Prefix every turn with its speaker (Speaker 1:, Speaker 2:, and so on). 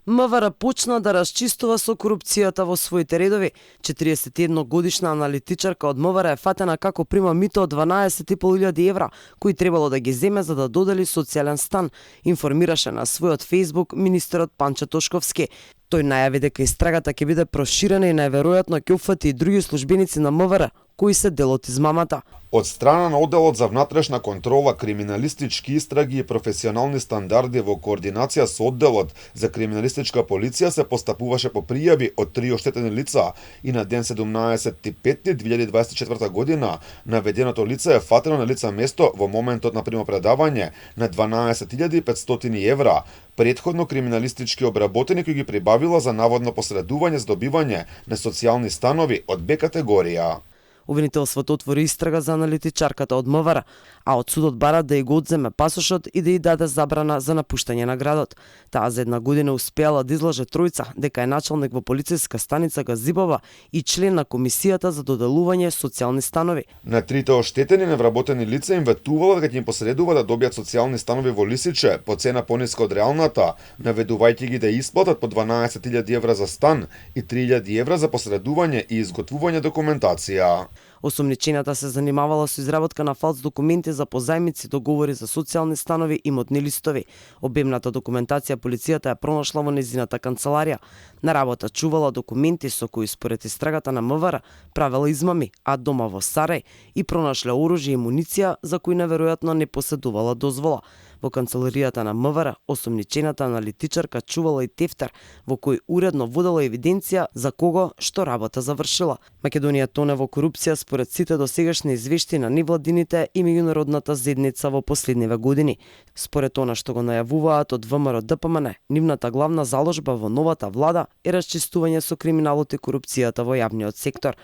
Speaker 1: МВР почна да расчистува со корупцијата во своите редови. 41 годишна аналитичарка од МВР е фатена како прима мито од 12.500 евра, кои требало да ги земе за да додели социјален стан, информираше на својот Facebook министерот Панчо Тошковски. Тој најави дека истрагата ќе биде проширена и најверојатно ќе опфати и други службеници на МВР кои се дел од измамата.
Speaker 2: Од страна на одделот за внатрешна контрола, криминалистички истраги и професионални стандарди во координација со одделот за криминалистичка полиција се постапуваше по пријави од 3 оштетени лица и на ден 17.5.2024 година наведеното лице е фатено на лице место во моментот на примопредавање на 12.500 евра, претходно криминалистички обработени кои ги прибавила за наводно посредување за добивање на социјални станови од Б категорија.
Speaker 1: Обвинителството отвори истрага за аналитичарката од МВР, а од судот бара да ја го одземе пасошот и да ја даде забрана за напуштање на градот. Таа за една година успеала да излаже тројца, дека е началник во полициска станица Газибова и член на комисијата за доделување социјални станови.
Speaker 2: На трите оштетени невработени лица им ветувала дека ќе им посредува да добијат социјални станови во Лисиче по цена пониска од реалната, наведувајќи ги да исплатат по 12.000 евра за стан и 3.000 евра за посредување и изготвување документација.
Speaker 1: Осомничената се занимавала со изработка на фалс документи за позајмици, договори за социјални станови и имотни листови. Обемната документација полицијата ја пронашла во незината канцеларија. На работа чувала документи со кои според истрагата на МВР правела измами, а дома во Сарај и пронашле оружје и муниција за кои неверојатно не поседувала дозвола. Во канцеларијата на МВР, осомничената аналитичарка чувала и тефтер во кој уредно водела евиденција за кого што работа завршила. Македонија тоне во корупција според сите досегашни извешти на невладините и меѓународната заедница во последниве години. Според она што го најавуваат од ВМРО ДПМН, нивната главна заложба во новата влада е расчистување со криминалот и корупцијата во јавниот сектор.